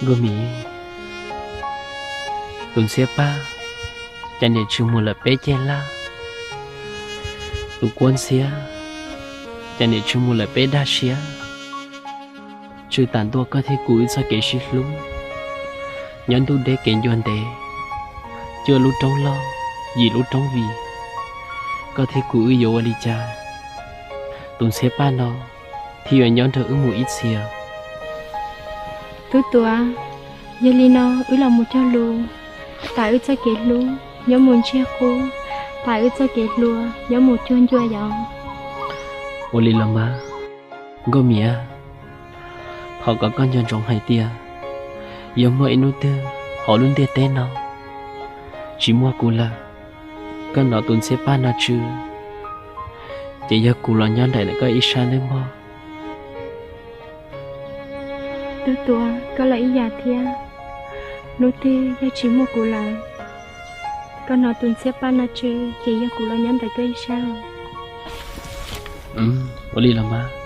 Nkauj Mim, tus Ntxhiab Paj cas niam tsis mus lawm peb ceg lab, tus Kuab Ntxhiab cas niam tsis mus lawm peb daj siab. Tsw tas ntua koj thiab kuv wb txoj kev sib hlub, nyob ntuj deb kev ncua ntev, cuaj lub roob loj, yim lub roob vim. Koj thiab kuv wb yuav ua li cas, tus Ntxhiab Paj no thiaj yuav nyob nrog wb mus ib txhis? Tub Tuam, yog li no wb los mus cog lus tas wb txoj kev hlub nyob mus ntsiag qub, tas wb txoj kev hluas nyob mus cuag ncua yom. Ua li los mas, Nkauj Mim, thov kom koj nco ntsoov hais tias yog muaj ib hnub twg hauv lub ntiaj teb no tsis muaj kuv lawm, koj hnov tus Ntxhiab Paj no tsw, ces yog kuv los nyob nraim koj ib sab nawb mog. Tub Tuam, koj los ib yam thiab, hnub twg yog tsis muaj kuv lawm, koj hnov tus Ntxhiab Paj no tsw, ces yog kuv los nyob nraim koj ib sab. Ua li los mas.